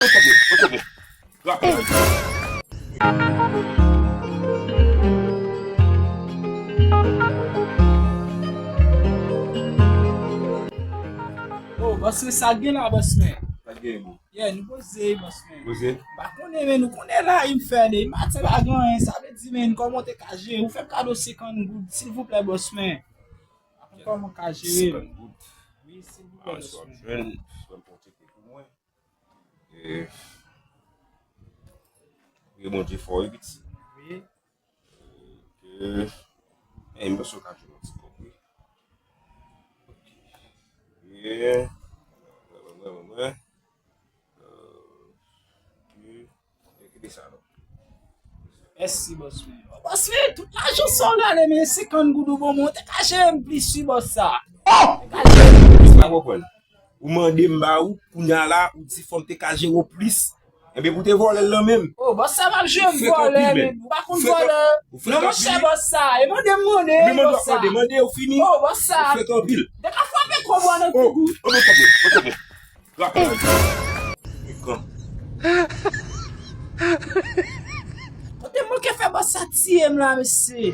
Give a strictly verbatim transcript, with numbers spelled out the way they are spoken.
Okontrè, okontrè. Rapè. Oh, bòs mwen, sa k gen la, bòs mwen? Sa k gen, bro? Yeah, nou poze, bòs mwen. Poze? M pa konnen, men nou konnen la, m fè de maten pa gen anyen, sa vle di, men, kòman w te ka jere? Ou fè m kado senkant goud, silvouplè, bòs mwen. Kòman w ka jere? Senkant goud? Wi, silvouplè, bòs mwen. Jwenn, jwenn pou w tcheke pou mwen. E, priye Bondye fò, wi, pitit. Wi. E, e, m panse w ka jwenn yon ti kòb, wi. Ok. E, mwen, mwen, mwen, mwen, mwen. E, ok. E, kite sa, non. Mèsi, bòs mwen. Bòs mwen, tout lajan sa w rale, men senkant goud ou ban mwen, ou te ka jere m plis, wi, bòs sa. Ou te ka jere m plis. M pa konprann. Ou mande m ba ou, kounye a la, ou di fò m te ka jere w plis. Enben, pou te vòlè l nan men m. Oh, bòs sa, m ap jere m vòlè, men ou pa konn vòlè. Non, monchè, bòs sa. E mande m mande, bòs sa. Mande, mande, ou fini. Oh, bòs sa. Ou frèt anpil. Te ka frape kòb ou a nan figi w. Oh, oh, oh, oh, oh. Rapè. Frekan. Kote m manke fè bòs sa tiye m la, mesye.